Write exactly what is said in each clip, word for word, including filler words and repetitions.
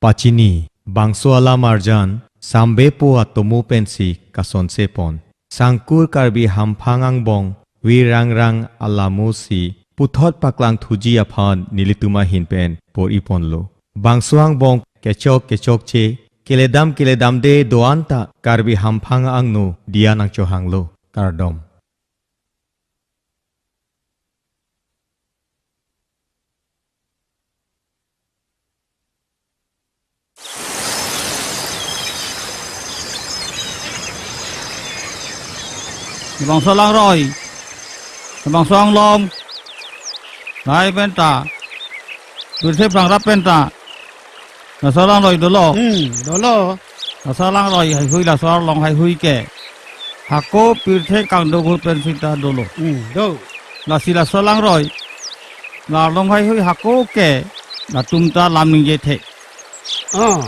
Pachini, bangso alam arjan, Sambepo atomo pensi kasonse pon. Sangkur Karbi hamphang angbong, Vir Rangrang alamo si, puthot paklang thuji aphan nelitum ahin pen por-i ponlo. Bangso angbong kechok kechokche, keledam keledamde do-an ta Karbi hamphang angno diya nangchohanglo. Kardom. Labangso alangroi, labangso anglong, lahai penta, pirthe prangrap penta, laso alangroi dolo. Hmm, dolo. Laso alangroi haihui, laso arlong haihui ke, hako pirthe kangdok ahut pen sita dolo. Hmm, do. Lasi laso alangroi, la arlong haihui hako ke, latum ta lam ningje thek. Oh.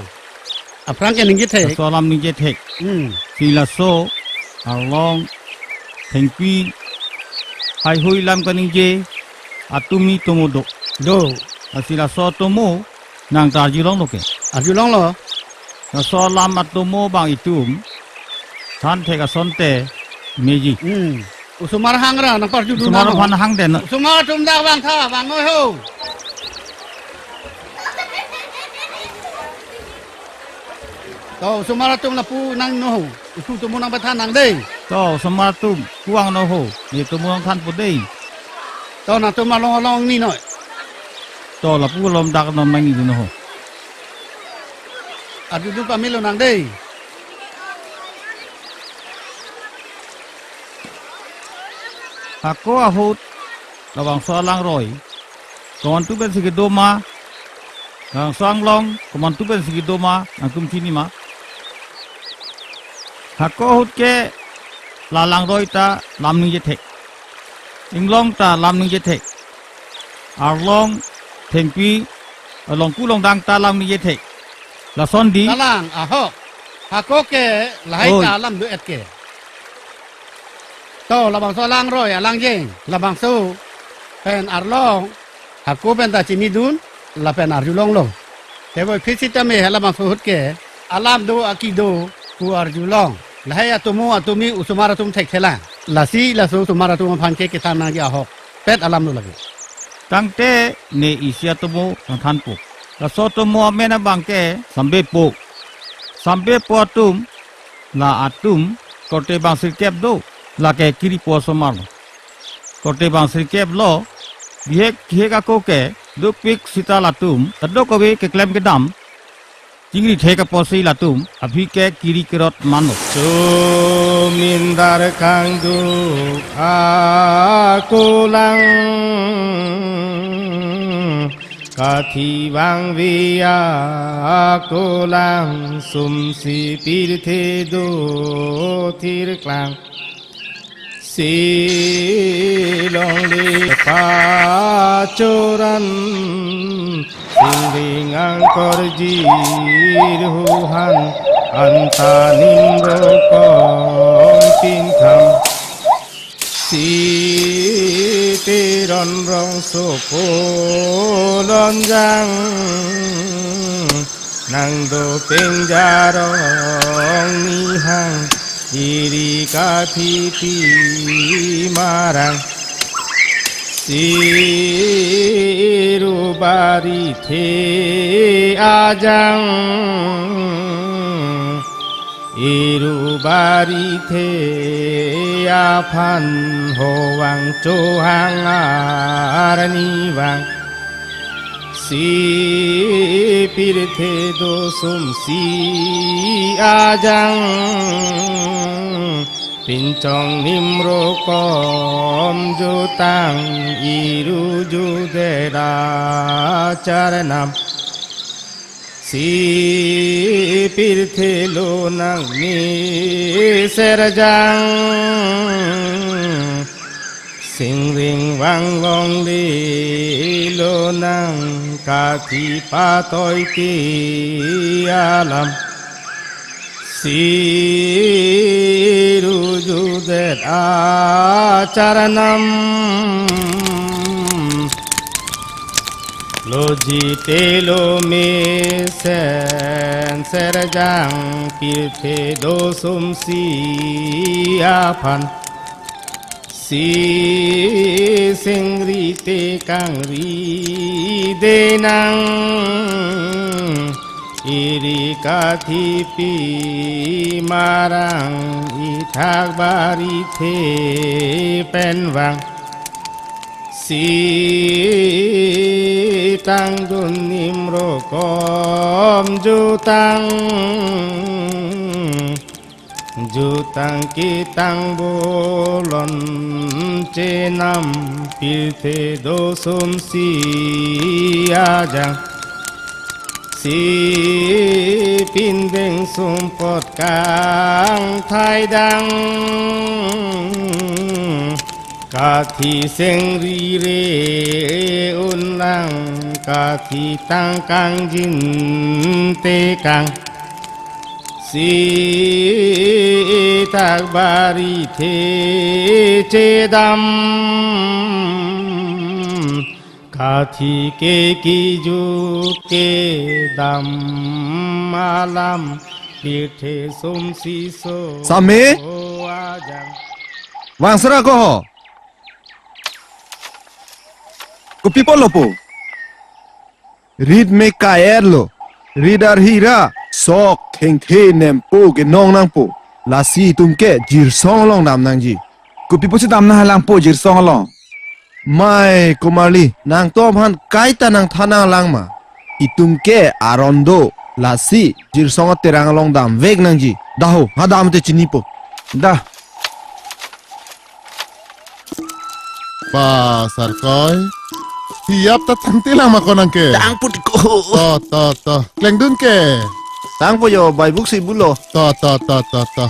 Aphrang ke ningje thek. Laso alam ningje thek. Hmm. Si laso arlong, thengpi, haihui lam kaningje atum ni tomo do. Do. Lasi laso tomo nang ta arjulonglo ke. Arjulonglo. Laso alam atomo bang itum than thek asonte meji. Hmm. Osomar hangra nang parjudun. Osomar nang aphan hang den. Osomar atum dak vangtha, vang noi ho. To, osomar atum lapu nang noi ho. Ipu tomo nang pathan nang dei. To, osomar atum, pu vang noi ho. Ne tomo nangthanpo dei. To, nangtum along along ni noi. To, lapu along dak non mang ni noi ho. Arjudun pamelo nang dei. Hako ahut, labangso alangroi, komantu pensi kedo ma, labangso anglong, komantu pensi kedo ma, nangtum chini ma. Hako ahut ke, la alangroi ta lam ningje thek. Inglong ta lam ningje thek. Arlong, thengpi, along ku longdang ta lam ningje thek. Lason di. Kalang, ahok. Hako ke lahai Oi. Ta lam do-et ke. To, labangso alangroi, alangjeng, labangso pen arlong, hako pen ta chinidun, lapen arjulonglo. Teboi phisi tame hala bangso ahut ke, alam do aki do, pu arjulong. Lahai atomo atomi osomar atum thekthelang. Lasi laso osomar atum aphan ke kethan nangji ahokpet alam do lake. Tangte ne isi atomo nangthanpo. Laso atomo amen abang ke Sambepo. Sambepo atum, la atum, korte bang sirkep do, lake kiripo osomar lo. Korte bang sirkep lo, bihek kihek ako ke, dopik sita latum, kadokave keklem kedam, chingri thek apotsi latum, aphi ke kiri kerot manlo. Chomindar kangduk ako lang, kathi vangve ako lang, sumsi pirthe do thirklang. Si longle pachoran, singring angkor jirhuhan, anta nimro kom pintham. Si teron rongso kolonjang, nang dopeng jarong nihang, iri kathi pi marang. Siru barithe ajang, iru barithe aphan hovang chohang arnivang. Si pirthe do sumsi ajang, pinchong nimro kom jutang, iru judet acharnam. Si pirthe lonang ni serjang, singring vang longle lonang, kathi patoi ke alam. Siru judet acharnam. Jitelo mesen serjang pirthe dosomsi aphan. Si singri te kangri denang, eri kathipi marang ithak bari the pen vang. Si tangdun nimrokom jutang, jutang ketang bolon chenam pirthe dosomsi ajang. Si pindeng sumpot kangthaidang, kathi singri re unlang, kathi tang kangjin tekang. Si ithak bari the chedam, kathi ke kiju kedam alam pirthe somsi so Same? Ajang. Vangsara ko ho? Kopi apotlo po? Rit me kai-etlo. Rit arhi ra sok thengthe nempo kenong nangpo. Lasi itum ke Jirsong along dam nangji. Kopi apotsi dam nanghalangpo Jirsong along? Mai komarli, nangtum aphan kaita nangthan nanglang ma? Itum ke aron do, lasi Jirsong aterang along damvek nangji. Daho, ha dam te chinipo. Da. Ba, Sarkoi. Hiap ta tangtelang ma konang ke? Tangpo tiko. To, to, to. Klengdun ke? Tangpo jo, bai buk si bulo. To, to, to, to, to.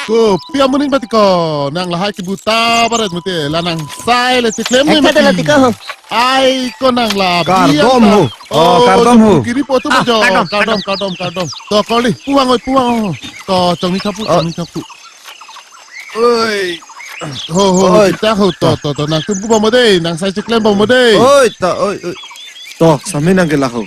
Kopi amonit mati ko, nang lahai kebu ta baret mati, la nang sai le cheklem. Ekta ni mati. Dala tiko ho. Ai ko nang la. Kardom biang ho. Ta. Oh, kardom ho. Kiri po tu. Ah, bejo. Kardom, kardom, kardom, kardom. To koli, puang oi, puang. To, chongni thapu, oh. Chongni thapu. Oi. Ho, ho, ho, oi, kita ho, to, to, to, nangtum pu bom dei, nang sai cheklem bom dei. Oi, to, oi, oi. To, sami nang ke la ho.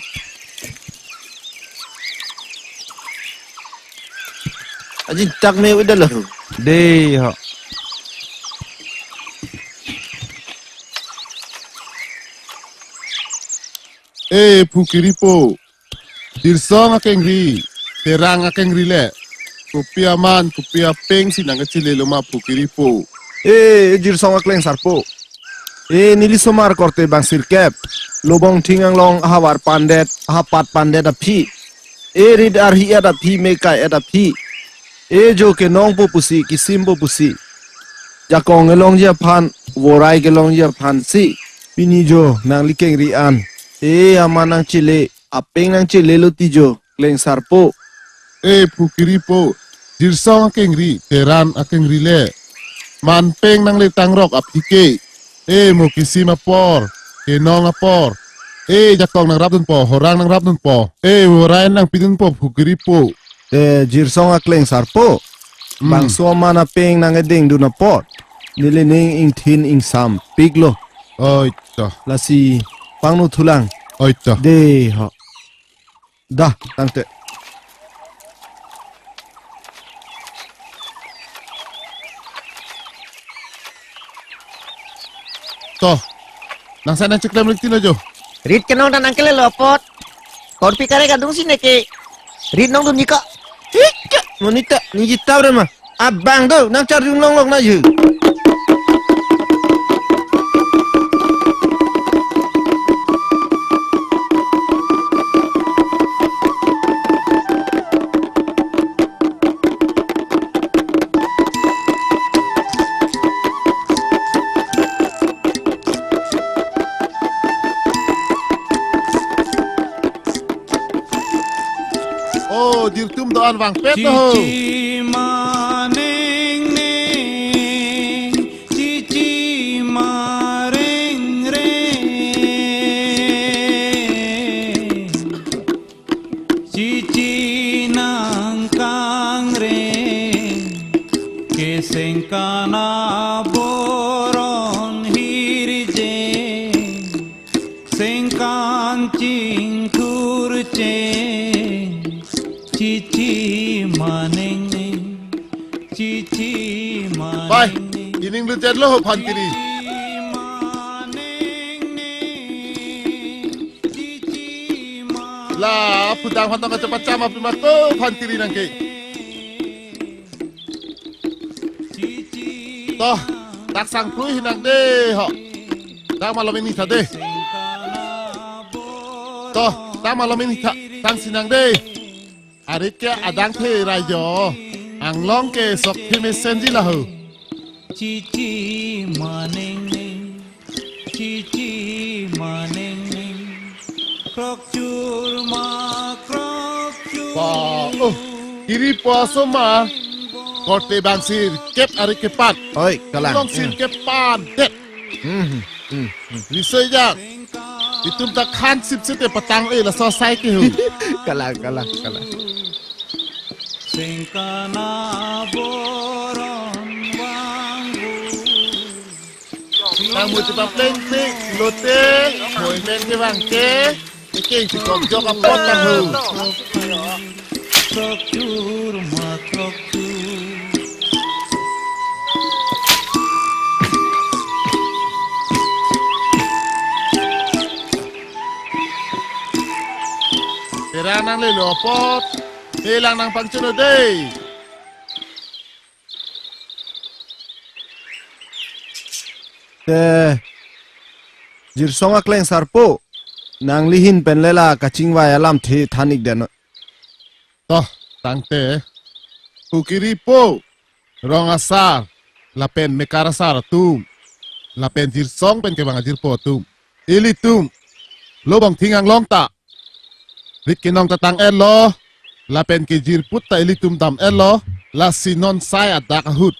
Ajin tak me udah la ho. Dei ho. Eh, Phu Kiripo. Jirsong akengri, Terang akengri le. Kopi aman, kopi apeng si nang kachelelo ma Phu Kiripo. Eh, Jirsong akleng sarpo. Eh, neli somar korte bang sirkep. Lobong thing anglong ahavar pandet, ahapat pandet aphi. Eh, rit arhi-et aphi, me kai-et aphi. Eh, jo kenongpo pusi, kisimpo pusi. Jakong kelongji aphan, vorai kelongji aphan si. Pini jo, nangli kengri an. Eh, aman nangchele. Apeng nangchelelo ti jo, kleng sarpo. Eh, Phu Kiripo, Jirsong akengri, Terang akengri le. Man peng nangle tangrok aphi ke. Eh, mo kisim apor, kenong apor. Eh, jakong nangrapdunpo, horang nangrapdunpo. Eh, vorai nangpidunpo Phu Kiripo. Eh, Jirsong akleng sarpo. Hmm. Bangso aman apeng nangkedengdun apot. Neli ning ingthin ingsampiklo. Oi, to. Lasi pangno thulang. Oi, to. Dei ho. Da, tangte. To. Nang sai nangcheklem lik tino jo. Rit kenong dan angkel lo apot. Korpi kare kadung si neke. Rit nongdun niko. Hika, monita, niji tau re ma. Abang do, nangchar jung long long na ju. Oh, jirtum do-an vangpet ho. Chichi maneng neng, chichi mareng reng. Chichi nangkangreng ke Sengkan aboron hirje, sengkan chingthurche, chichi manengneng, chichi Bai, manengneng, ining lujet lo ho phan kiri. Manengneng, chichi manengneng. La, pudang phan tong kachepacham api mato phan kiri nangke. Toh, dak sang pui hinang de ho. Dak malom ini tha de. Toh, dak malom ini tha, tang sinang de. Arit ke adang the rajo. Anglong ke sok the mesenji laho. Chichi manengneng. Chichi manengneng, krokchur ma krokchur. Ba, oh, kiri po asoma. Korte bang sirkep ari kepan. Oi, kalang. Long sirkep pan det. Hmm, hmm, hmm. Riso ejang. Itum ta khan sip sip te patang e laso asai ke ho. Kalang, kalang, kalang. Sengkan aboron vangvo. Nang muti papleng pleng lote, hoi men ke bang ke, ikeng si kok jok apot tang ho. Tera nang lelo apot, helang nang pangchun lo dei. Te, Jirsong akleng sarpo, nangli hin pen lela kachingvai alam the than-ik det noi. Toh, tangte, hu kiri po, rong asar, lapen mekar asar atum, lapen Jirsong pen kevang ajirpo atum, ilitum, lobong thing anglong ta rit kenong ta tang-etlo, lapen kejirput ta ilitum dam-etlo, lasi non sai adak ahut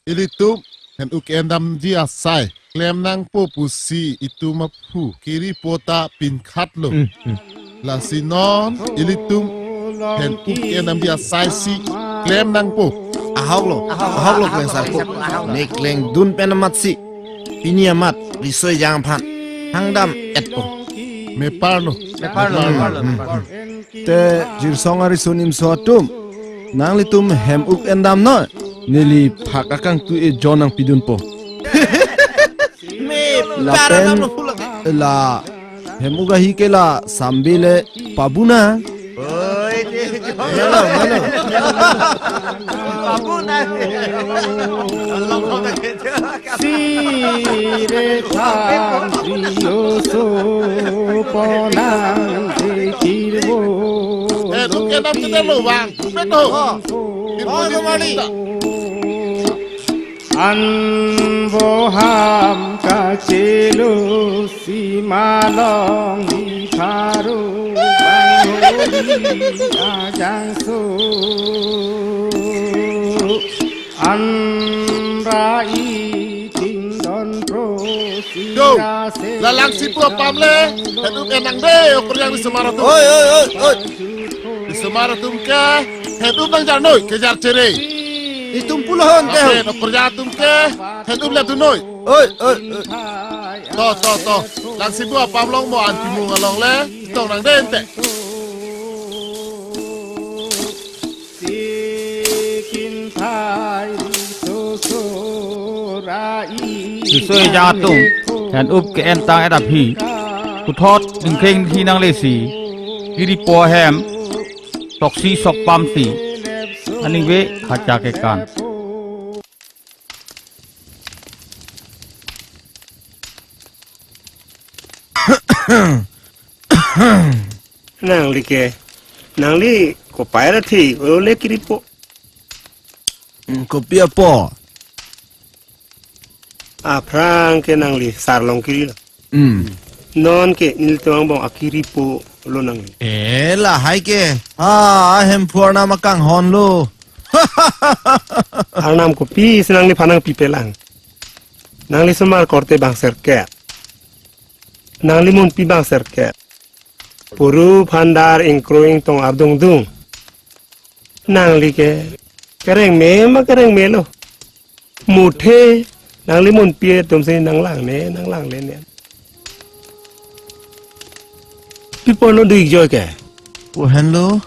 ilitum hen-uk endamji asai klem nangpo pusi itum aphu kiri po ta pinkhatlo. Hmm, hmm. Lasi non ilitum hen-uk endamji asai si klem nangpo. Ahok lo, ahok lo kleng sarpo. Ne klengdun pen amat si pini amat riso ejang aphan hangdam-etpo. Meparlo. Meparlo, meparlo, meparlo. Te Jirsong ariso nimso atum, nanglitum hem-uk endam noi, neli phak akangtui ejon nangpidunpo. Mepar Lapen alam lo pulak. La hem-uk ahi ke la Sambi le Pabuna. Oi, de, jo. Hello, hello. Pabuna. Sire thang trio so ponang de kirbo. Eh, tu kena kita lo bang. Betul. Oh. Kirbo, oh, kirbo mari. Kita. An boham kachelo si malong di pharo bang hori ajang so. An rai ting don pro si Yo, rase lalang sipu apam le, hetup enang de, okur yang di Semara tu. Oi, oi, oi, oi. Di Semara tum ke, hetup nang jar noi, kejar chere. Itum pulo hon ke. Ape, okur yang tum ke, hetup le tu noi. Oi, oi, oi. To, to, to. Lang sipu apam long mo an timung along le, tong nang de ente. Riso ejang atum, hen-up ke-en tang-et aphi, puthot dingkheng hi nanglesi, kiri po hem, toksi sok pam si, aning ve hacha kekan. Nangli ke, nangli kopai ra thi, ole kiri po. Hmm, kopi apo? Aphrang ke nangli sarlong kiri lo. Hmm. Non ke nelitum angbong akiri po lo nangli. Eh, lahai ke. Ah, ahem phu arnam akanghon lo. Arnam kopisi nangliphan nangpipelang. Nangli osomar korte bang sirkep. Nangli munpi bang sirkep. Puru phandar ingkro ingtong ardungdung. Nangli ke kerengme ma kerengme lo. Muthe, nangli munpi atum si nanglangne, nanglanglenon. Pi apotlo do-ik joi ke? Pu henlo,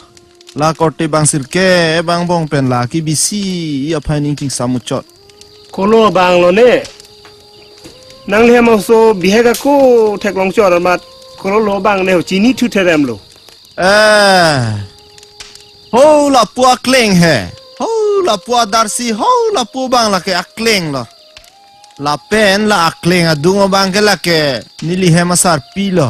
la korte bang sirkep abang bong pen la kebisi aphan ning chingsam muchot. Kolo abang lone? Nangli hem aso bihek ako theklong chor amat kolo lo abang ne ho chinithu theremlo. Eh. Ho lapu akleng he. Ho lapu adarsi, ho lapu abang lake akleng lo. Lapen la akleng adung abang ke lake neli hem asarpi lo.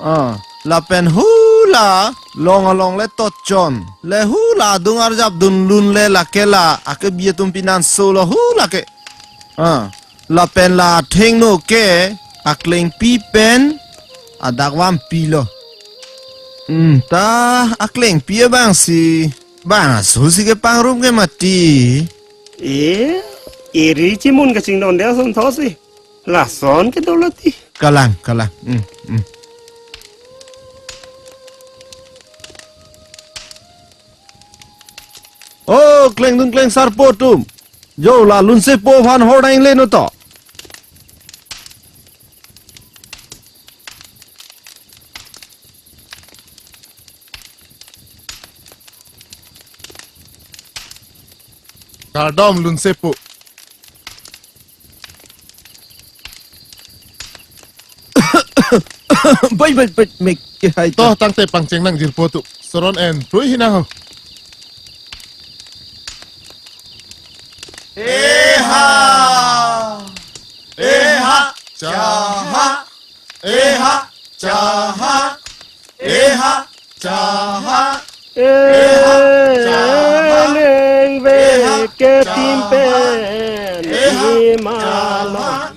Ah, lapen hula long along le tochon. Le hula adung arjap dunlun le lake la akebi atum pinanso lo hula ke. Ah, lapen la athengno ke aklengpi pen adak vampi lo. Hmm, ta aklengpi abang si bang aso si kepangrum ke mati. E, eri chimun kachingdon dia son thosi. Lason ke dolati. Kalang, kalang. Hmm, hmm. Oh, klengdun klengsarpo atum. Jo, la lunsepo aphan hor dang le no to. Kardom lunsepo. Bai, bai, bai, mek ke hai ta. Toh tangte pangcheng nangjirpo tu. Soron en prui hinang ho. Eha. Eha. Chaha. Eha. Chaha. Eha. Chaha. E, eha, chaha, neng ve, eha, ke chaha, tim pen, eha, imalo, chaha,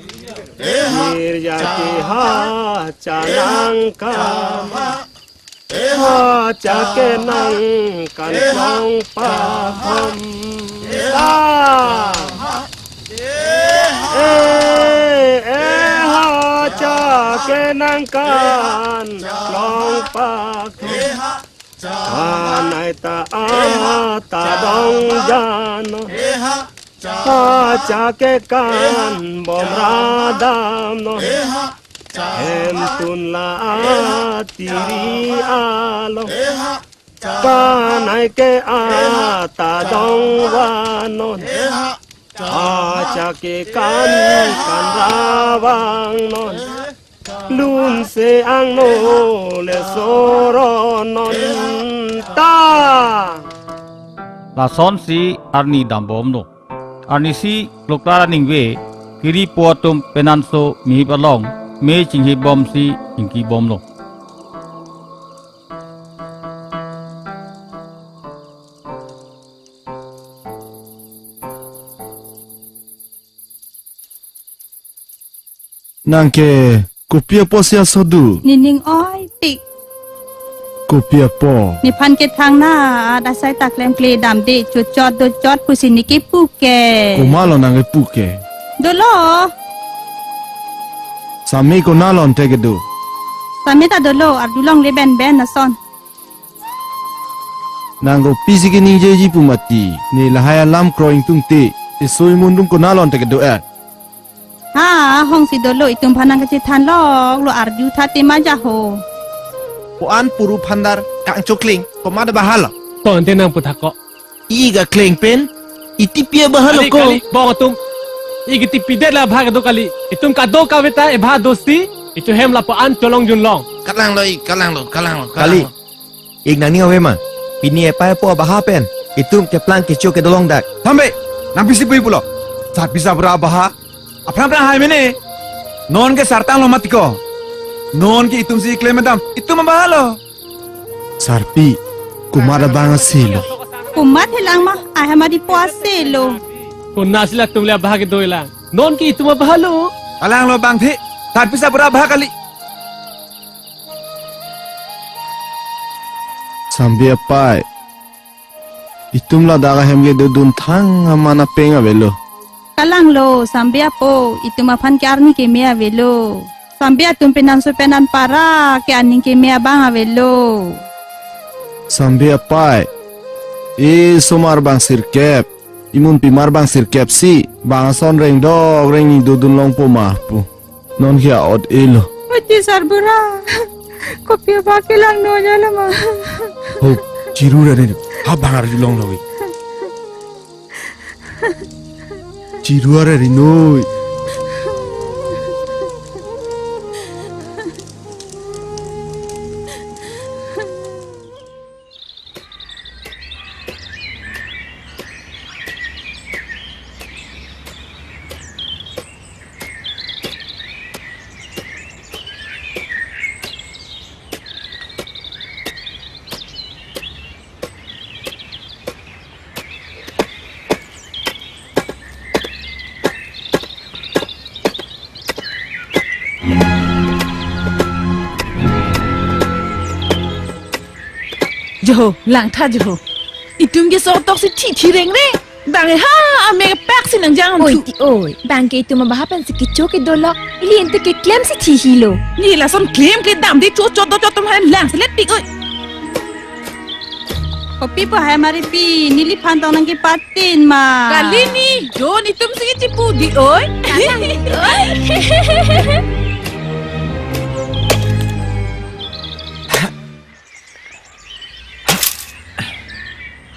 eha, girja ke chaha, ha cha, eha, nang ka, chaha, eha, ha cha ke chaha, nang kan, eha, long pa chaha, ham. Eha, ta. Eha. E, eha cha ke nang kan, eha, chaha, long pa ham. Eha. Anai ta ata dong jano. Ha cha ke kan bom radam non. Hem tun la atiri alo. Panai ke ata dong vanon. Ha cha ke kan kan ravang non. Lunse angno le soronon ta. Lasonsi arni dambomlo. Arnisi Loklar aningve kiripo atum penanso mihip along me chinghipbomsi ingkibomlo. Nang ke kopi apotsi aso do? Nening oi tik. Kopi apot? Nephan kethang na, adasai ta klemkle damde, chochot dochot pusi ne kepu ke. Komatlo nang kepu ke? Dolo. Sami konatlo ante kedo? Sami ta dolo, arjulongle benben lason. Nang kopisi keningjeji pu mati, ne lahai alam kroi ingtungte, esoi mundung konatlo ante kedo-et? Ha, hongsi dolo itum aphan nang kachethanlok, lo arju tha tema jaho. Ko-an puru phandar kangchokling, komat abahalo? To ante nang puthak ko. I-ik akleng pen, itipi abahalo kali, ko. Kali, bong atum. I-ik itipi det la abha kedo kali. Itum kadokave ta ebha dosi, itum hem lapu-an cholong junlong. Kalanglo, i, kalanglo, kalanglo, kali. Kalanglo. Ik nangning ave ma, pini epai apo abaha pen itum keplang kecho kedolong dak. Thambe, nang pisi pui pulo. Sarpi sarbura abaha aphrang phrang hai mene. Non ke sartanglo mati ko. Non ke itumsi klem dam, itum abahalo. Sarpi, komat abang aselo? Komat helang ma, ai hamadi po aselo. Konatsi latum le abaha kedo-et lang. Non ke itum abahalo. Kalanglo bangthe, sarpi sarbura abaha kali. Sambe apai, itum ladak ahem kedodun thang aman apeng avelo. Kalanglo, Sambe apo, itum aphan ke arni keme avelo. Sambe atum penanso penan para ke aning keme abang avelo. Sambe apai, e somar bang sirkep, Imunpimar bang sirkep si, bang ason rengdok rengni dodun longpo ma pu. Non ke a-ot-e lo. Oi ti sarbura. Kopi abang kelang no jala ma. Ho, chiru ra ne. Ha bang arjulong lo. Chiru ra ri noi. Joho, langtha joho. Itum ke so tok si thi thi reng re. Bang ha, amek apak si nangjang. Oi thu. Ti oi. Bang ke itum abang ha pen si kecho kedo lok. Ili ente keklem si thi hilo. Ni lason klem kle dam de cho cho do cho tum ha lang selet pik oi. Kopi pu hai mari pi, neliphan tong nangkepatin ma. Kali ni, jo netum si chipu di oi. Kalang di oi.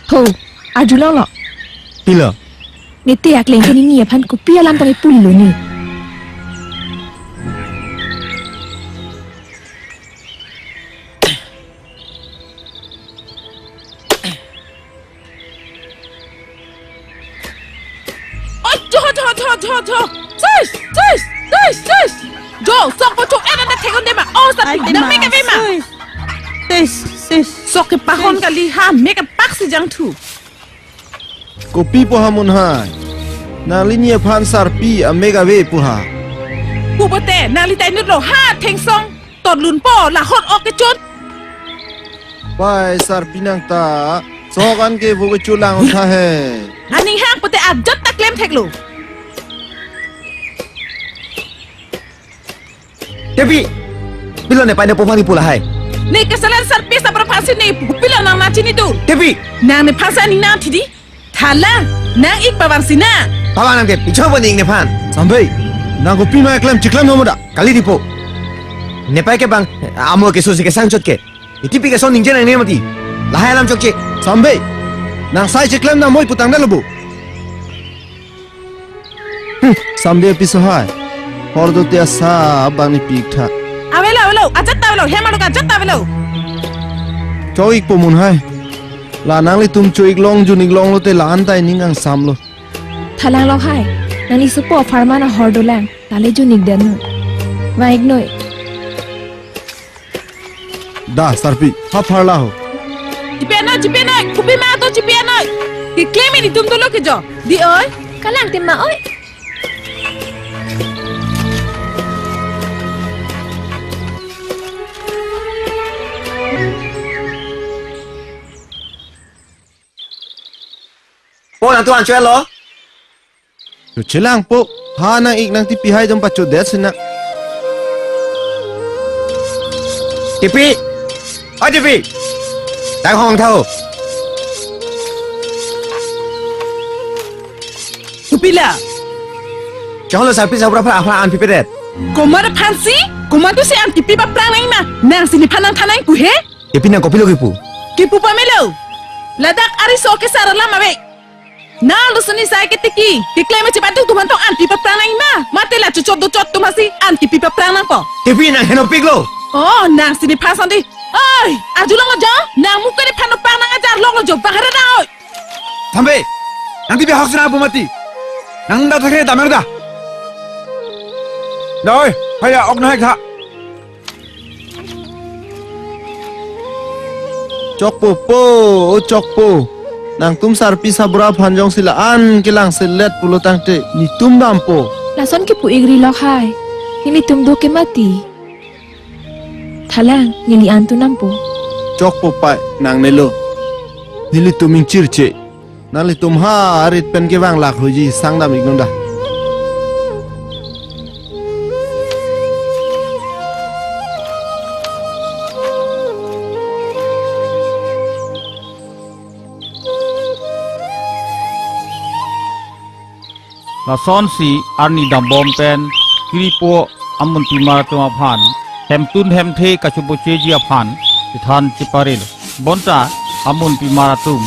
Ho, arjulong lo. Pilo. Nete akleng ke nini aphan kopi alam tong ipul lo ni. Oi, jo, jo, jo, jo, jo. Sis, sis, sis, sis. Jo, sok po chok en anda thekon de ma. Oh, sa Ai, pik te na ma, mek ave ma. Sis. Sis, sis. Sok kepahon Sis. Kali ha, mek apak si jangthu. Kopi pu ha mun hai. Nangli ni aphan sarpi amek ave pu ha. Pu pote, nangli ta inut lo ha thengsong. Tot lun po, la hot ok kechun. Pai sarpi nang ta, sok an ke vo kechulang tha he. Aning hang pote ajat ta klem thek lo. Tepi, pilo ne pai ne po aphan kipu lahai. Ne kesalen sarpi sabra aphan si ne pu, pilo nang nangchini tu. Tepi. Nang nephan si aning nangthi di. Thalang, nang-ik pavang si na. Pavang nang ke, pichong po ne-ik nephan. Sambei, nang kopi ma klem chiklem no moda. Kali di po. Ne pai ke bang, amo keso si kesang chot ke. Iti pi keso ningje nangne mati. Lahai alam chokche. Sambei, nang sai chiklem nang moi putang dalo bo. Hmm, Sambei apiso hai. Hor do te asa bang ne pik tha. Avelo, avelo, ajat ta avelo, hem alok ajat ta avelo. Cho-ik po mun hai. La nanglitum cho-ik long jun-ik long lote la-an ta ining angsam lo. Thalang lok hai. Nangli sopo apharman ahor dolang. Tale jun-ik den noi. Vang-ik noi. Da, sarpi, ha pharla ho. Chipi anoi, chipi anoi, kopi ma to chipi anoi. Keklem ilitum dolo ke jo. Di oi. Kalang te ma oi. Po nangtum an cho-et lo. Chochelang po. Ha nang-ik nangtipi hai dom pachodet sina. Tepi. Oi Tepi. Dang hong tha ho. Kopi la. Chong lo sarpi sabra aphan aphan an pipedet. Komat aphan si? Komat tu si an kipi paprang nang ma. Nang si nephan nangthan nang pu he? Tepi nang kopilo kipu? Kipu pamelo. Ladak ariso kesar alam ave. Nang lo suni sai ketiki. Keklem chepatu atum aphan tong an kipi paprang nang ma. Mate la chochot dochot atum aphan si an kipi paprang nangpo. Tepi nang henopik lo. Oh, nang si nephan sandi. Oi, arjulong lo jo. Nang muke nephan nopang nang ajar long lo jo. Bahara nang oi. Sambei, nangtipi ahok sina pu mati. Nang da thakre damang da. Da oi, haya ok na hek tha. Chokpo po, o chokpo. Nangtum sarpi sabra aphan jongsi la-an kelang selet pulo tangte netum dampo. Lason kipu-ik ri lok hai. Nelitum do ke mati. Thalang, neli an tu nampo. Chokpo pai, nangnelo. Nelitum ingchirche. Nanglitum ha arit pen kevang lak hoji sangdam-ik non da. Lasonsi arni dambom pen kiripo amunpimar atum aphan hemtun hemthe kachobocheji aphan chethan cheparelo. Bonta amunpimar atum,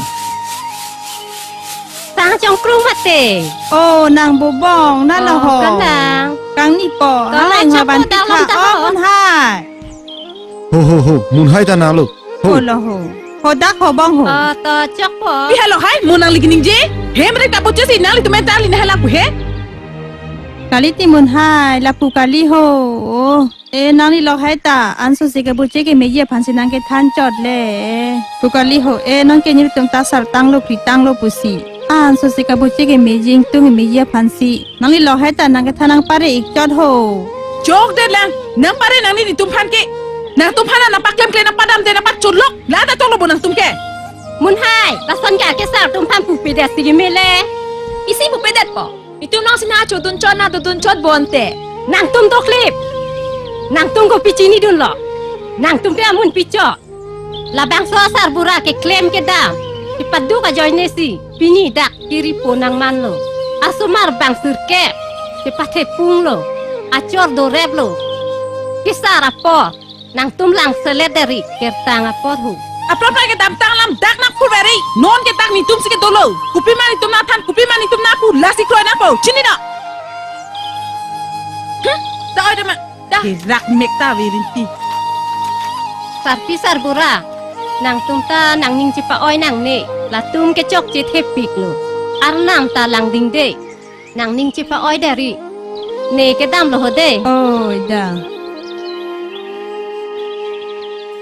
sang chongkrung mate. Oh, nang bubong, nang Oh, laho. Kanang. Kangni po, To, halai chok ngaban po, dalam tikha. Taho. Oh, Munhai. Ho, ho, ho, Munhai ta nanglo. Ho. Ho lo ho. Ho dak ho bong ho. Ah, to chok po. Pi halo hai, mo nangli keningje. Hem rek ta boche si nanglitum ta li nanghalak pu he. Kali ti Munhai, lapu kali ho. Oh, eh, nangli lok hai ta, anso si keboche kemeji aphan si nangkethan chot le. Pu kali ho, eh, nangke nelitum ta sartanglo, kritanglo pusi. Anso si keboche kemeji, ingtung kemeji aphan si. Nangli lok hai ta nangkethan nangpare ik chot ho. Chokdet lang, nangpare nangli netum aphan ke. Nangtum aphan nangpaklem klem nangpadamde nangpacholok. La ta choklo bo nangtum ke. Munhai, lason ke ake sartum aphan pupedet si keme le. Isi pupedet po. Itum nang sina chodun chot na dodun chot bonte. Nangtum doklip. Nangtum kopi chinidunlo. Nangtum ke amun pi chot. Labangso sarbura keklem kedam kepaduk ajoine si pini dak kiripo nangmanlo. Asomar bang sirkep kepathepunglo. Achor doreplo. Kesar apor nangtum langselet deri kertang apor hu. Aphrang aphrang kedamtang alam dak nangphurveri. Non ke dak netum si kedolo. Kopi ma netum nangthan, kopi ma netum nangpu, lasi kroi nangpo. Chinilo. Huh? Ta oi dema. Dah. Kerak mek ta virinti. Sarpi sarbura, nangtum ta nangning chepa-oi nangne, latum ke chokche thepiklo. Arnam ta langdingde, nangning chepa-oi deri. Ne kedamlo ho de. Oi da.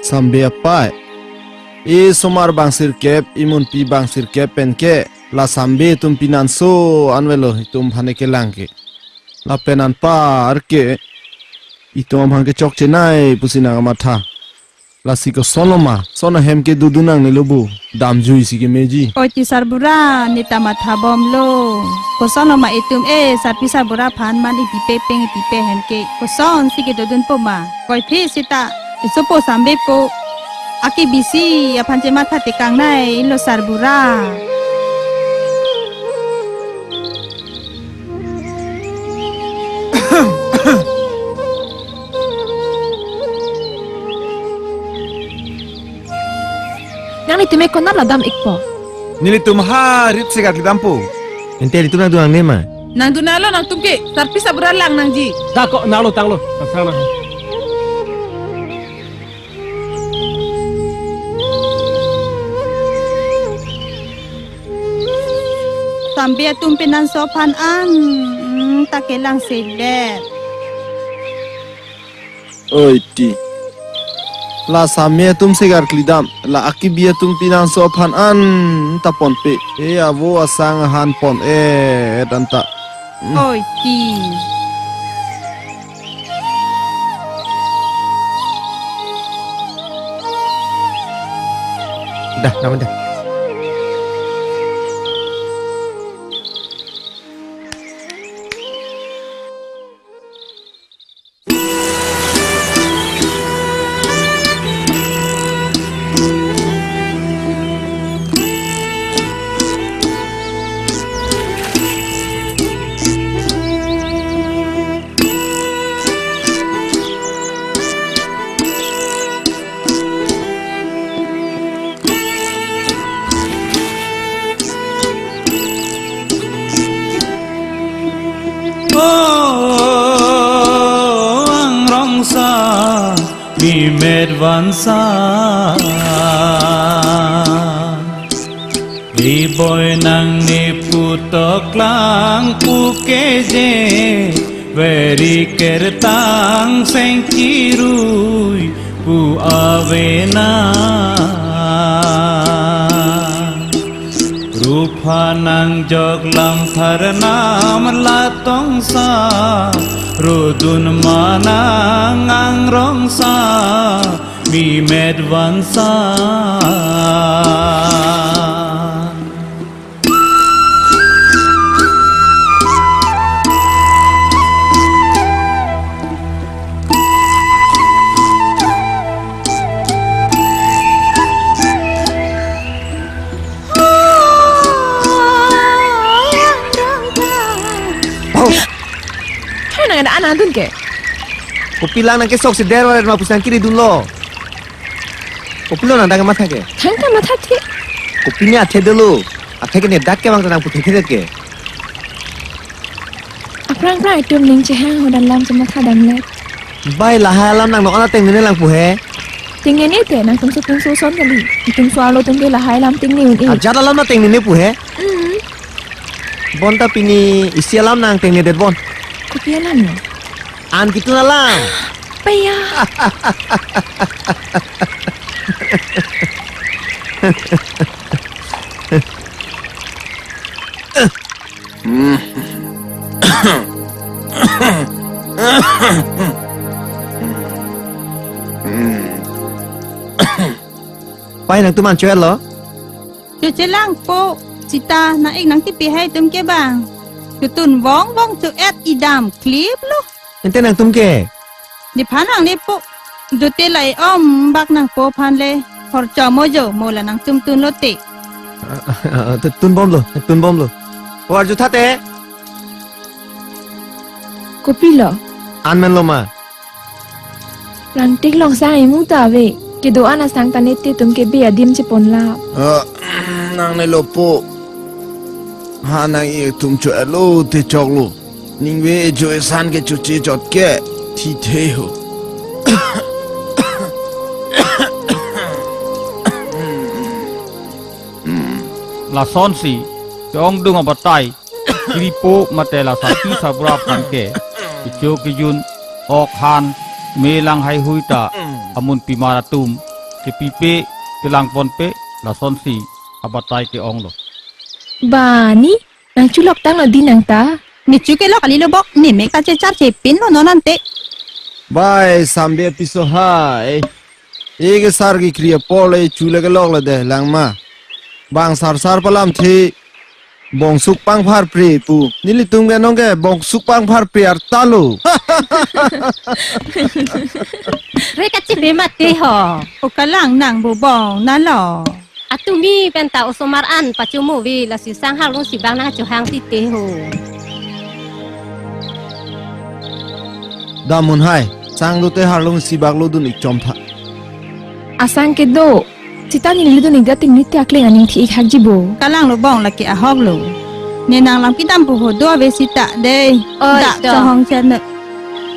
Sambe apai. Esomar bang sirkep, emunpi bang sirkep pen ke, la Sambe atum pinanso anvelo itum aphan kelang ke. Lapen anpar ke itum aphan ke chokchenei pusi nangkamatha. Lasi kosonloma, son ahem ke dodun nangnelo bo, damjui si kemeji. Oi ti sarbura, ne ta mathabomlo. Kosonloma itum e, sarpi sarbura aphan man ipipe peng ipipe hem ke. Kosonsi kedodunpo ma. Koiphi seta, esopo Sambe po. Ake bisi aphan chematha tekangnei lo sarbura. Nanglitum e konat la dam ikpo? Nelitum ha rit segar kedampo. Ante nelitum nangdun nangne ma? Nangdun nanglo nangtum ke, sarpi sarbura lang nangji. Dak ko nanglo tanglo, tang nang. Sambe atum pinanso aphan an, hmm, ta kelang sedet. Oi ti. La Sambe atum segar klidam, la Akibi atum pinanso aphan an ta ponpe. E avo asang ahan pon-et anta. Hmm. Oi ti. Dah, namun dah. O angrongsa, mimet vansa. Iboi nangne putok lang pukeje, veri kertang sengkirui pu avena. Rupha nangjok lam tharnam latongsa, rodun manang angrongsa, mimet vansa. Anda anan dun ke? Kopi lang nang kesok si der waret ma pusang kiri dunlo. Kopilo nang dang matha ke? Thangta mathathe. Kopine athe dolo. Athe ke ne dak ke bang nang puthe the ke. Aphrang phrang itum ning chehang hodan lam chematha damlet. Bai lahai alam nang no ana tengnene lang pu he. Tengnene te nangtum so tung so son kali. Itum so arlo tum ke lahai alam tengne un-e. Ajat alam na tengnene pu he. Hmm. Bonta pini isi alam nang tengnedet bon. Kopi alam no? An kitun alam. Paya. Pai nangtum an cho-etlo? Choche lang po, seta nang-ik nangtipi hai tum ke bang. Chotun vong vong cho-et idam klip lo. Ante nangtum ke? Nephan nangne po. Dote lai om bak nangpo aphan le. Hor cho mo jo mo la nangtum tunlote. Ah, ah, ah, tu-, tunbomlo, tunbomlo. Ko arju thatte. Kopilo? An menlo ma? Rangtik long sang imu ta ave. Kedo-an asang ta ne te tum ke be adim cheponla. Ah, nangnelo po. Ha nang-ik tum cho-etlo te choklo. Ningve ejo esan ke choche chot ke thithe ho. Lasonsi ke-ongdung abatai, kiripo mate la sarpi sarbura aphan ke kecho kejun, ok han, me lang haihui ta amun pimar atum kepipe kelangponpe, lasonsi abatai ke-onglo. Bani, nang chulok tanglo di nangta. Ne chu kelok kalilo bok, ne mek ta chechar chepinlo non ante. Bai, sambe piso hai. Eke sar kekri apor le chu le kelok le de lang ma. Bang sar sar palamthe bongsuk pangpharpre pu. Nelitum ke nong ke bongsuk pangpharpre artalo. Re kachipe mate ho. O kalang nang bu bong nalo. Atumi penta osomar an pachomo ave, lasi sang harlung sibak nang chohang tite ho. Damun hai, sang dote harlung sibak lo dun-ik chomtha. Asang kedo, seta neli dun-ik dating niti akleng aning thi-ik hakji bo. Kalanglo bong lake ahoklo. Ne nang lam kedam pu ho do ave seta de. Oi, dak do. Chohong chen.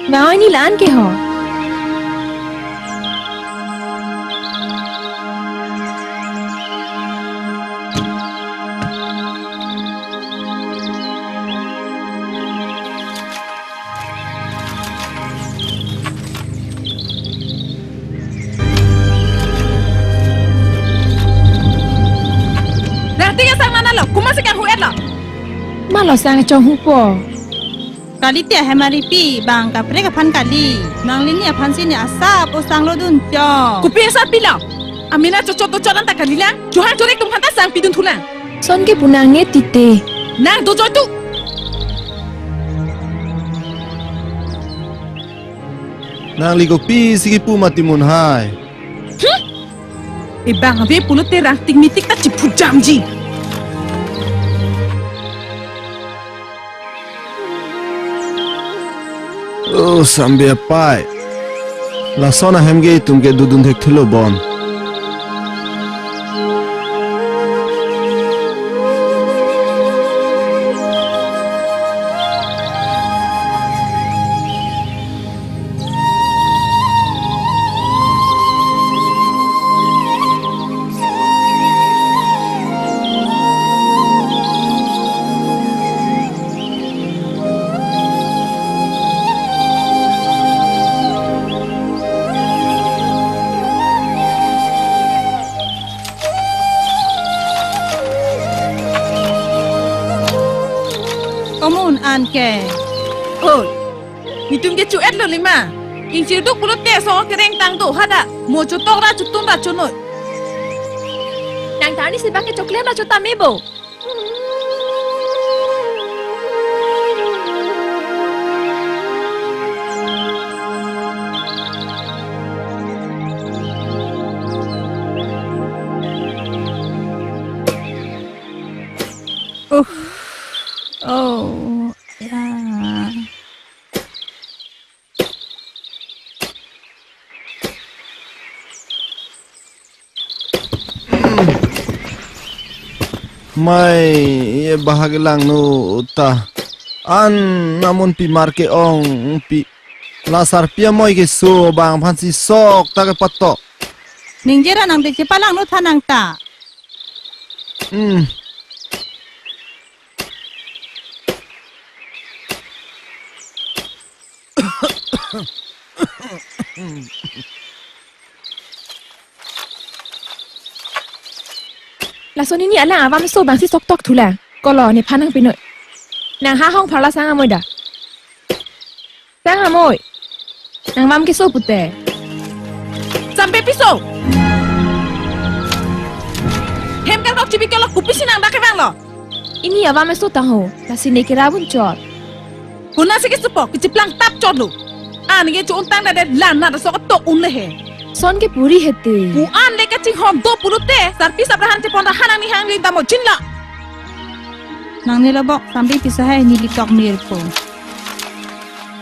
Bang oi, ne la-an ke ho. Rangtik asang nana lo, komatsi kanghu-etlo? Malo sang chonghupo. Kalite ahemari pi bang kaprek aphan kali. Nanglini aphansi ne asap osang lo dun chong. Kopi asap pilo? Amena chochot dochot anta kalilang. Chohang chorek atum aphanta sang pidun thulang. Son ke pu nangne tite. Nang dojoitu. Nangli kopisi kipu mati mun hai. Hmm? Ebang ave pulote rangtik mitik ta chiphujamji. Oh, sambe apai. Lason ahem ke itum ke dodun thekthelo bon. Komun an ke. Oi, nitum ke chu-etlo lima. Ingchirduk pulote asong kereng tang do hada. Mo chotok ra chotun ra chonoi. Nang tani sibak ke choklem ra chotame bo. Uff. Oh, ya. Mai, ye bahak langno ta. An amonpi mar ke-ongpi. La sarpi amoi keso abang aphansi sok ta kepatok. Ningje ra nang de chepalangno tha nang ta. Hmm. Lason hini alang avam so abangsi sok tok thulang. Kolo nephan nangpinoi. Nang ha hong pharla sang amoi da. Sang amoi. Nang vam keso pute. Sampai piso. Hem kangdok chibi kelo kopisi nang dak kevanglo. Hini avam so tangho. Lasi ne kera vun chot. Kuna si kesupo, kechiplang tap chotlo. An ke chu untang da de lan na da sok tok un le he. Son ke puri hete. Pu an le kachinghon do pulote, sarpi saprahan chepon ra hanang ni hang lin damo chinla. Nang nilo bok, sampai piso hai neli tok mir po.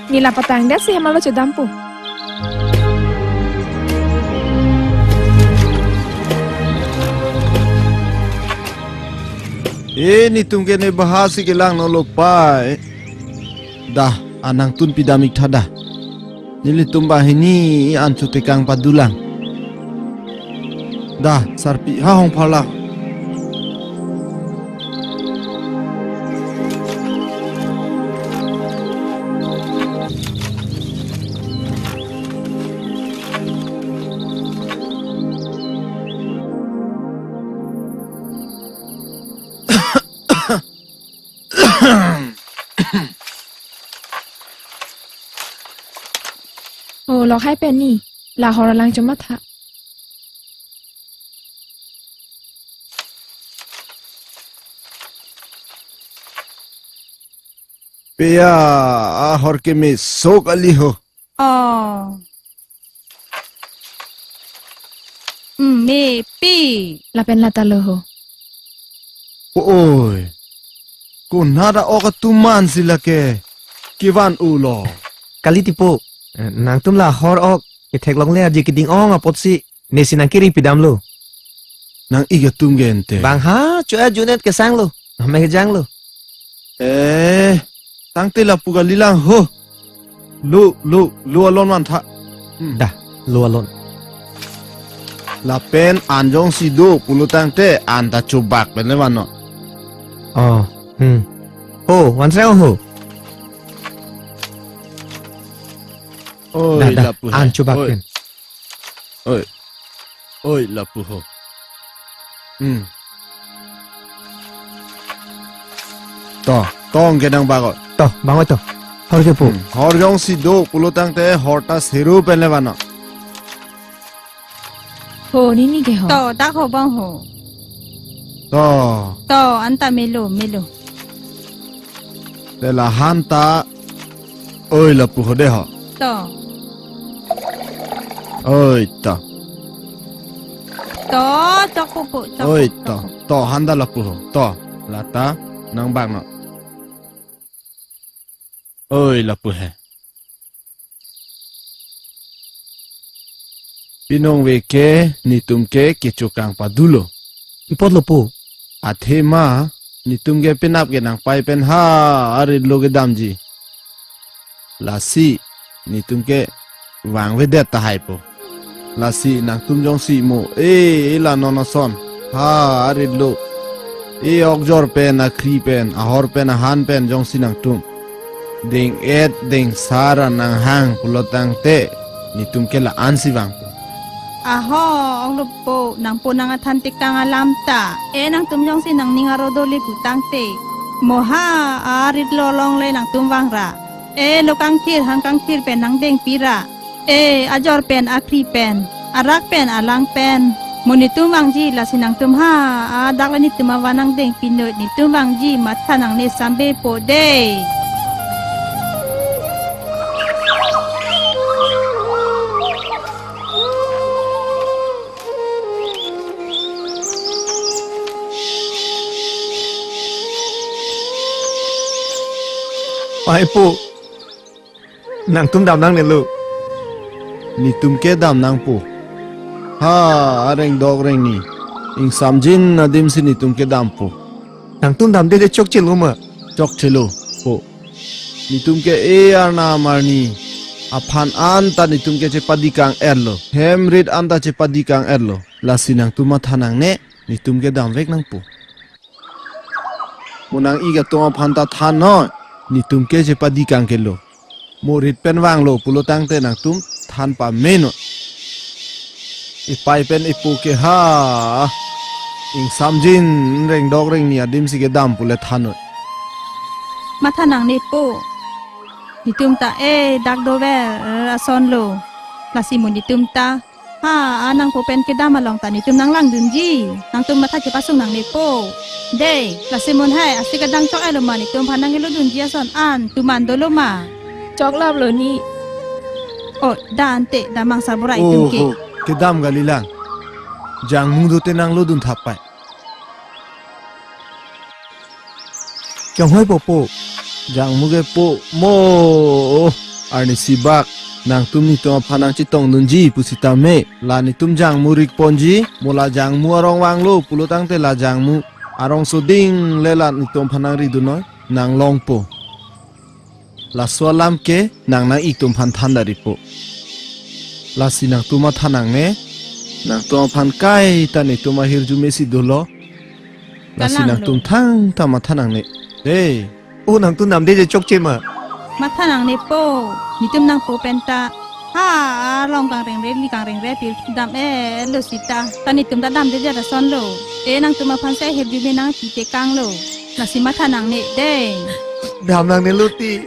Neli la patang da si hemalo chodam po. Eh, netum ke ne bahasi kelang no lo pai. Dah, an nangtun pidam ik tha dah. Nelitum banghini an chotekang padulang. Dah, sarpi ha hong pharla. Oh, lok hai pen ni. La hor alang chomatha. Pia, ahor kemesok kali ho. Oh. Hmm, mepi. Lapen lata lo ho. Oi. Konat a-ok atum man si lake kevan-o lo. Kali tipo. Eh, nangtum la hor ok ketheklongle aji keding-ong apotsi nesi nangkiri pidamlo. Nang ik atum ke ente. Bang ha, cho ajunet kesanglo. Name kejanglo. Eh, tangte lapu kalilang ho. Lo, lo, lo alon man tha. Hmm. Dah, lo alon. Lapen an jongsi do pulo tangte an ta chobak pen le vannon. Oh, hmm. Ho, vansreng ho. Oi, dah, dah, lapu an hai. Chobak oi. Pen. Oi. Oi, lapu ho. Hmm. To, tong ke nang bak oi. To, bang oi to. Hor ke po. Hmm. Hor jongsi do pulo tangte hor ta seru pen le vannon. Ho, nini ke ho. To, dak ho bang ho. To. To, anta melo, melo. Te la han ta. Oi, lapu ho de ho. To. Oi, to. To, chok po po, chok po, oi, chok to, po. To, han ta lapu ho. To, lata, nang bak non. Oi, lapu he. Pinong ve ke, netum ke, kechokang padulo. Pi apotlo po. Athema, netum ke penap ke nangpai pen ha, arit lo kedamji. Lasi, netum ke vangvedet tahai po. Lasi nangtum jongsi mo, eh, eh, la non ason. Ha, arit lo. Eh, okjor pen, akhri pen, ahor pen, ahan pen, jongsi nangtum deng-et, dengsar, nanghang, pulo tangte, netum ke la-ansi vang po. Aho, onglo po, nangpo nang athan tekang alam ta. Eh, nangtum jongsi nangning aro dole pu tangte. Mo ha, arit lo longle nangtum vangra. Eh, lo kangthir, hang kangthir pen nangdengpira. Eh, ajor pen, akhri pen, arak pen, alang pen. Mo netum vangji lasi nangtum ha, adak le netum avan nangdengpinoi, netum vangji matha nangne sambe po de. Pai po. Nangtum dam nangnelo. Netum ke dam nangpo. Ha, areng dok reng ni. Ingsamjin adim si netum ke dampo. Nangtum damde je chokchelo ma? Chokchelo, po. Netum ke e arnam arni aphan anta netum ke chepadikang-etlo. Hem rit anta chepadikang-etlo. Lasi nangtum matha nangne, netum ke damvek nangpo. Mo nang-ik atum aphan ta than noi, netum ke chepadikang-etlo. Mo rit pen vanglo pulo tangte nangtum than pame noi. Ipei pen ipo ke ha, ingsamjin rengdok rengni adim si kedam pule than noi. Matha nangne po. Netum ta e dak dover asonlo. Lasi mo netum ta ha, a nangpo pen kedam along ta netum nanglangdunji. Nangtum matha chepasung nangne po. Dei, lasi mo hai, asi kedang chok-etlo ma netum aphan nanglodunji ason an, tuman dolo ma? Choklaplo ni. O, da ante, damang sabora itum ke. Oho, kedam kalilang. Jangmu dote nanglodun thap pai. Kyanghoi po po. Jangmu ke po mo. Arnisi bak. Nangtum netum aphan nangchetongdunji pusitame, la netum jangmu rikponji, mo la jangmu arong vanglo pulo tangte la jangmu arong soding le la netum aphan nangridun noi, nanglongpo. Laso alam ke nang nang-ik atum aphan than dari po. Lasi nangtum matha nangne, nangtum aphan kaita netum ahirjume si dolo. Lasi kalang nangtum lo. Thangta matha nangne. Dei. O, nangtum damde je chokche ma? Matha nangne po. Netum nangpo pen ta ha, arong kangrengre, li kangrengre, pil dam-etlo seta. Ta netum ta damde je asonlo. E nangtum aphan si ahirjume nangpitekanglo. Lasi matha nangne dei. Dam nangnelo ti.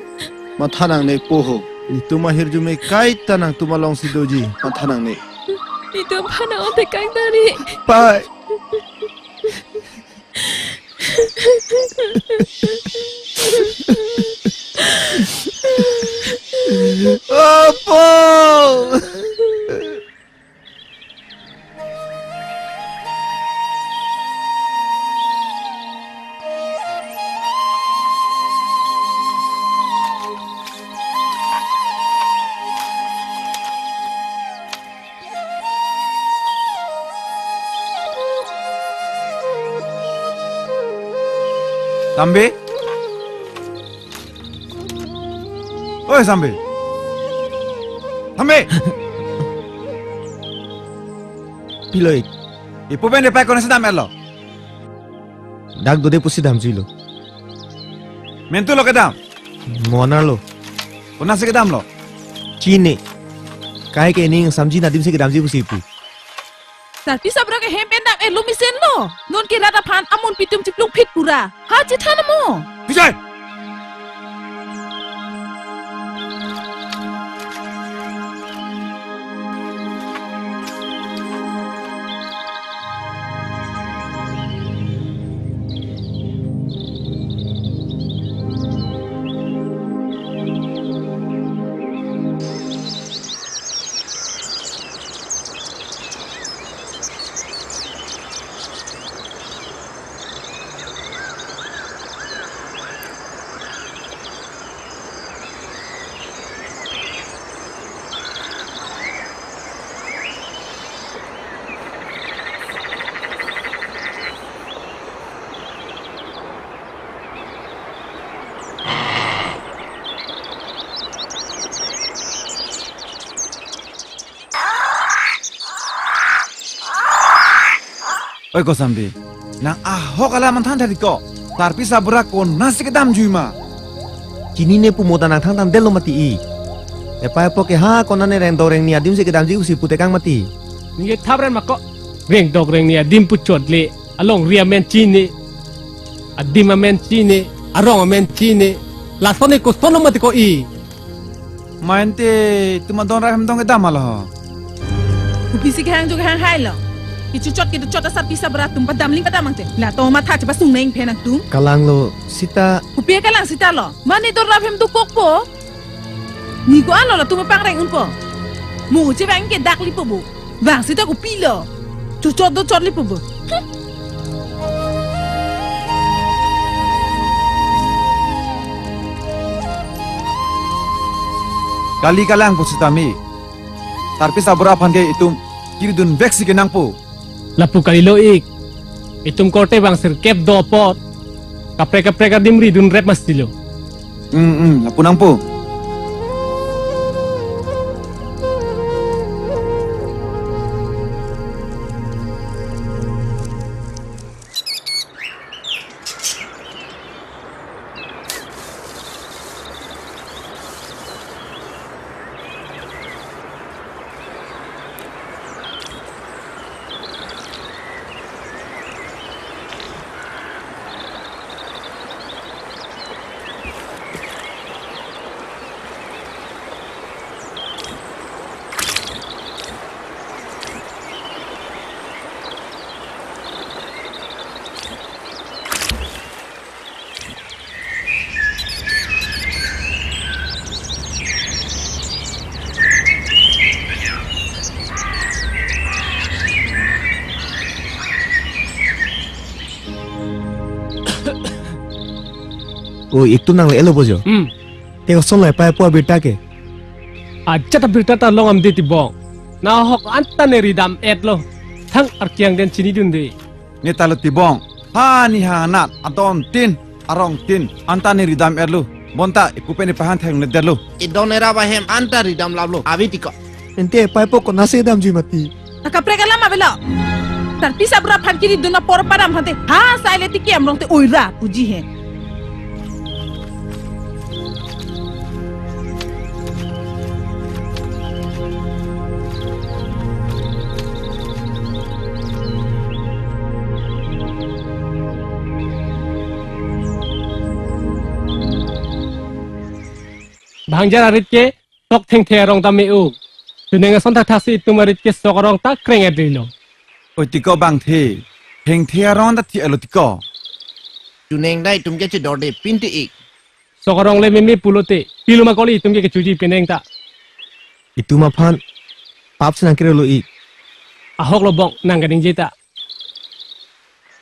Matha nangne po ho. Netum ahirjume kaita nangtum along si doji. Matha nangne. Netum aphan nang-otekang dari. Pai. Apo! Sambe? Oi, Sambe. Sambe. Pilo ik? Ipo pen ipei konatsi dam-etlo? Dak dode pusi damjuilo. Mentu lo kedam? Mo anerlo. Konatsi kedamlo? Chini. Kaike ning samjin adim si kedamji pusi pu. Sarpi sabra ke hem pen dam-etlo mesenlo. Non ke rat aphan amunpi atum chiplungphit pura. Ha, chethan mo. Vijay! Oi ko Sambe, nang ahok alam an than thari ko. Sarpi sabra konatsi kedamjui ma? Chinine pu mo ta nang thangta damdetlo mati i. Epei apo ke ha konane rengdok rengni adim si kedamji pusi putekang mati. Ningke thap ren ma ko. Rengdok rengni adim pu chot le. Alongri amen chini. Adim amen chini. Arong amen chini. Lason ne koson lo mati ko i. Main te itum adon ra hem dong kedam alo. Kopisi kehang jo kehang hailo. Kechochot kedochot asarpi sabra atum padam ling padam angte. La to matha chepasung nang phen nangtum. Kalanglo seta. Kopi kalang seta lo. Mane dor ra hem dokokpo. Ne ko-an lo latum pangreng unpo. Mo chevang ke dak lipo bo. Vang seta kopilo. Chochot dochot lipo bo. Hmm. Kali kalang pusitame. Sarpi sabra aphan ke itum kiridun vek si kenangpo. Lapu kalilo ik. Itum korte bang sirkep do apot. Kaprek kaprek adim ridun rep masti lo. Hmm, hmm, lapu nangpo. O, itum nangle-etlo bojo. Hmm. Te kosonlo epaipo abirta ke? Ajat abirta ta long amde Tibong. Nahok anta ne ridam etlo. Thang arkiang den chinidunde. Ne talo Tibong. Ha ni ha anat adon tin, arong tin, anta ne ridam etlo. Bonta ipu pen ipei aphan thengledetlo. Idon era bahem anta ridam laplo. Ave tiko. Ante epaipo konatsi damjui mati. Nangkaprek alam avelo. Sarpi sabra aphan kiridun apor padam aphan te, ha sai le tiki amrong te oira puji he. Bhangjar arit ke sok thengthe arong ta me-o. Chuneng ason thakthak si itum arit ke sok arong ta kreng-et rilo. Oi tiko bangthe, thengthe arong ta thi-etlo tiko. Chuneng ta itum ke chedorde pinte ik. Sok arong le meme pulote, pilo ma kali itum ke kechuji peneng ta. Itum aphan pap si nangkerelo ik. Ahok lo bong nangkaningje ta.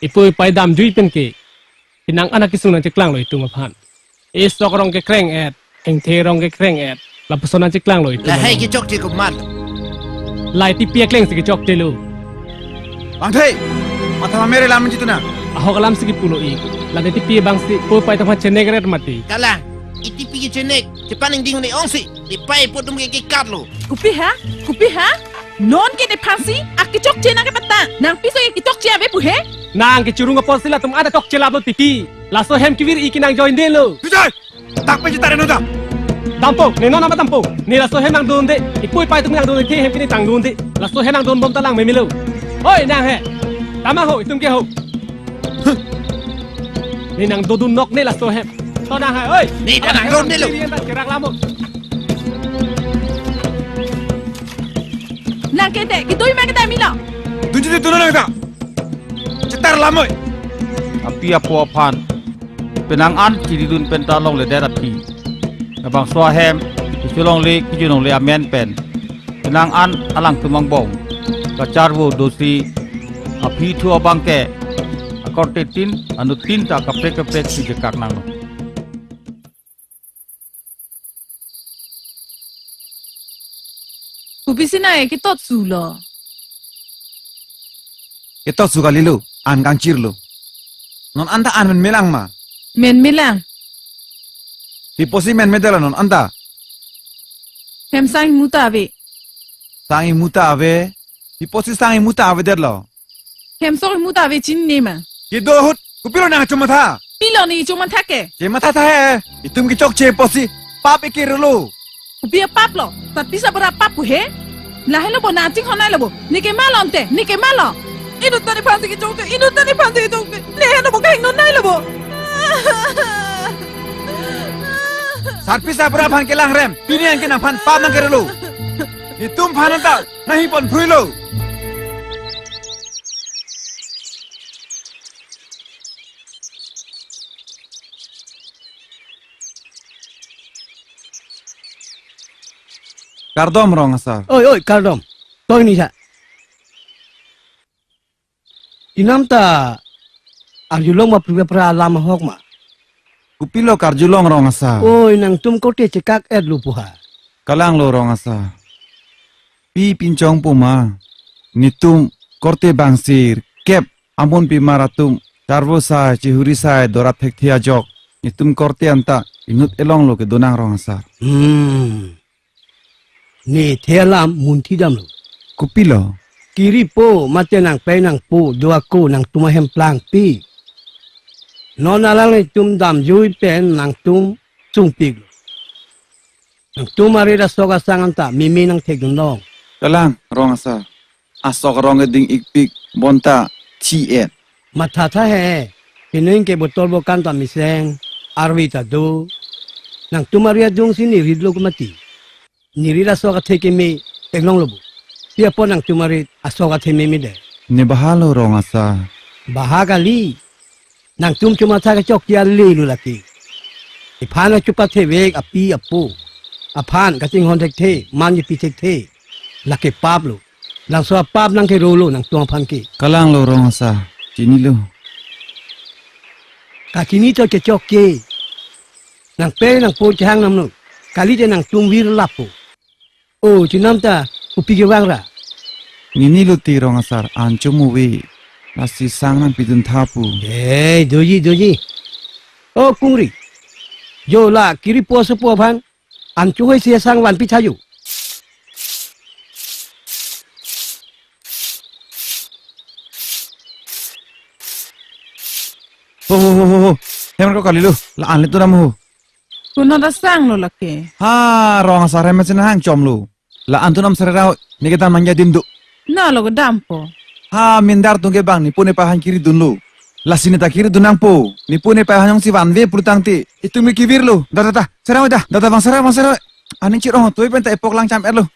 Ipu ipai damjui pen ke, penang an akesung nangcheklanglo itum aphan. E sok arong ke kreng-et, thengthe arong ke kreng-et, lapuson nangcheklanglo itum Lahai along. Kechokche komat. Lahai tipi akleng si kechokchelo. Bangthe, matha mamere lam jitu na. Ahok alam si kipulo ik. Lahai tipi abang si ipu ipai atum aphan chenek-et mati. Kalang, i tipi kechenek, chepaningding un-e ongsi, ipaipo atum ke kekatlo. Kopi ha? Kopi ha? Non ke nephan si akechokche nangkepatang. Nangpiso kechokche ave pu he? Nang kechurung apor si latum ada chokche laplo tiki. Laso hem kevir-i ke nang join detlo. Tujai! Dak pe jitare no dam. Dampo, ne non nama dampo. Ne laso hem nangdunde. Ipu ipai atum nangdunde, hem ke ne tangdunde. Laso hem nangdunbom ta lang memelo. Oi, nang he. Tama ho, itum ke ho. Ne nangdodun nok ne laso hem. To nang he, oi. Ne ta nangdunde lo. Kerak lamo. Nang ke te, kedoi ma kedai milo. Dunji te tuna nang ta. Chetar lamoi. Api apo aphan penang an chiridun pen ta longledet aphi. Labangso ahem, kecho longle, kejo longle amen pen penang an alangtum angbong kacharvo dosi aphi thu abang ke akorte tin, anut tin ta kaprek kaprek si chekak nanglo. Kopi si nang ekitotsulo? Kitotsu kalilo, an kangchirlo. Non anta an menmelang ma? Menmelang. Pi apotsi menmedetlo non anta? Hem sang imu ta ave. Sang imu ta ave? Pi apotsi sang imu ta avedetlo? Hem sok imu ta ave chinine ma? Kedo ahut, kopilo nang chomatha? Pilo ne chomatha ke? Chematha tha he, itum kechokche apotsi, pap ekerelo. Kopi apap lo, tati sabra pap pu he? Lahelo bo nang chinghon-etlo bo, ne kemalo ante, ne kemalo. Inut ta nephan si kechokche, inut ta nephan si kechokche, lahelo bo kahingno-etlo bo. Sarpi sabra aphan kelang rem, pini anke nangphan pap nangkerelo. Itum aphan anta, nanghi ponphruilo. Kardom rong asar. Oi, oi, kardom. Toi ni sa. Inam ta arjulong ma pri pra alam ahok ma? Kopilo karjulong rong asar? Oi, nangtum korte chekak-etlo pu ha. Kalanglo rong asar. Pi pinchong pu ma? Netum korte bangsir kep amun pimar atum Charvo sai, chihuri sai, dorat thekthe ajok. Netum korte anta inut elong lo kedo nang, rong asar. Hmm. Ne the alam munthi damlo. Kopilo? Kiripo mate nangpei nangpo do ako nangtum ahem plangpi. Non alang netum damjui pen nangtum sungpiklo. Nangtum arit asok asang anta meme nangthekdun long. Kalang, rong asar. Asok arong eding ikpik bonta thi-et. Mathatha he, pining ke botol bokan ta mesen, arve ta do. Nangtum arit adungsi ne ritlo ke mati. Ne rit asok athe keme theklonglo bo. Pi apot nangtum arit asok athe memedet? Ne baha lo, rong asar. Baha kali. Nangtum chomatha kechokche ale lo lake. Iphan achupathevek api apo aphan kachinghon thekthe, man kepi thekthe, lake pap lo. Langso apap nangkerolo nangtum aphan ke. Kalang lo, rong asar, chinilo. Kachini to kechokche. Nangpei nangpo chehang namlo. Kalite nangtum vir lapo. O, chinam ta, kopi kevang ra? Nini lo ti, rong asar, an chomu ve. Lasi sang nangpidun tha pu. Eh, doji, doji. O, kungri. Jo la, kiripo asopo aphan. An chohoi si sang vanpi tha jo. Ho, ho, ho, ho, ho. Hem ko kalilo. La-an le tu nam ho. Kuno da sang lo lake. Ha, rong asar hem chenahang chomlo. La-an tu nam sare rao, ne kedam nangji adim do. Na lo kedampo. Ha, mindar atum ke bang nepo nepei aphan kiridunlo. Lasi ne ta kiridun nangpo. Nepo nepei aphan jongsi vanve pulotangte, itum ke kivirlo. Da, da, da. Sare rao da. Da, da, bang sare rao, bang sare rao. Aning chirong toi pen ta epok lang cham-etlo.